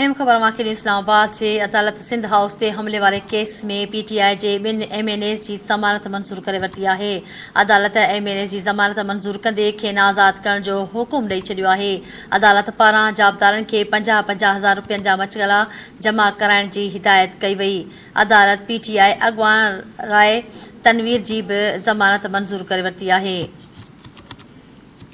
اهم خبر اوهان کي ڏيون اسلام آباد جي عدالت سنڌ هائوس تي حملي واري ڪيس ۾ پي ٽي آء جي ٻن ايم اين ايز جي ضمانت منظور ڪري ورتي آهي. عدالت ايم اين ايز جي ضمانت منظور ڪندي کين آزاد ڪرڻ جو حڪم ڏئي ڇڏيو آهي. عدالت پاران جوابدارن کي 50 50 هزار رپين جا مچڪلا جمع ڪرائڻ جي هدايت ڪئي وئي. عدالت پي ٽي آء اڳواڻ راء تنوير جي به ضمانت منظور ڪري ورتي آهي.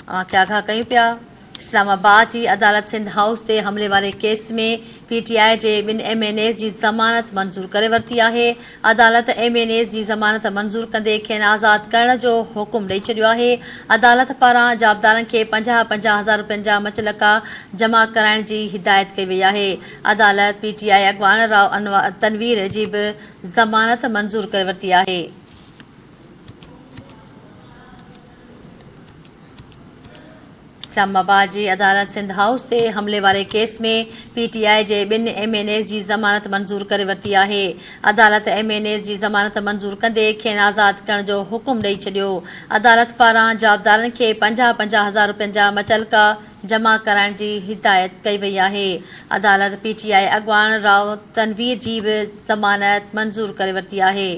اوهان کي آگاهه ڪيون پيا. اسلام آباد جي عدالت سنڌ هائوس تي حملي واري ڪيس ۾ پي ٽي آء جي ٻن ايم اين ايز جي ضمانت منظور ڪري ورتي آهي. عدالت ايم اين ايز جي ضمانت منظور ڪندي کين آزاد ڪرڻ جو حڪم ڏئي ڇڏيو آهي. عدالت پاران جوابدارن کي 50 50 هزار رپين جا مچلڪا جمع ڪرائڻ جي هدايت ڪئي وئي آهي. عدالت پي ٽي آء اڳواڻ رائو تنوير جي به ضمانت منظور ڪري ورتي آهي. اسلام آباد جي عدالت سنڌ هائوس تي حملي واري ڪيس ۾ پي ٽي آء جي ٻن ايم اين ايز جي ضمانت منظور ڪري ورتي آهي. عدالت ايم اين ايز جي ضمانت منظور ڪندي کين آزاد ڪرڻ جو حڪم ڏئي ڇڏيو. عدالت پاران جوابدارن کي 50 50 هزار رپين جا مچلڪا جمع ڪرائڻ جي هدايت ڪئي وئي آهي. عدالت پي ٽي آء اڳواڻ رائو تنوير جي به ضمانت منظور ڪري ورتي آهي.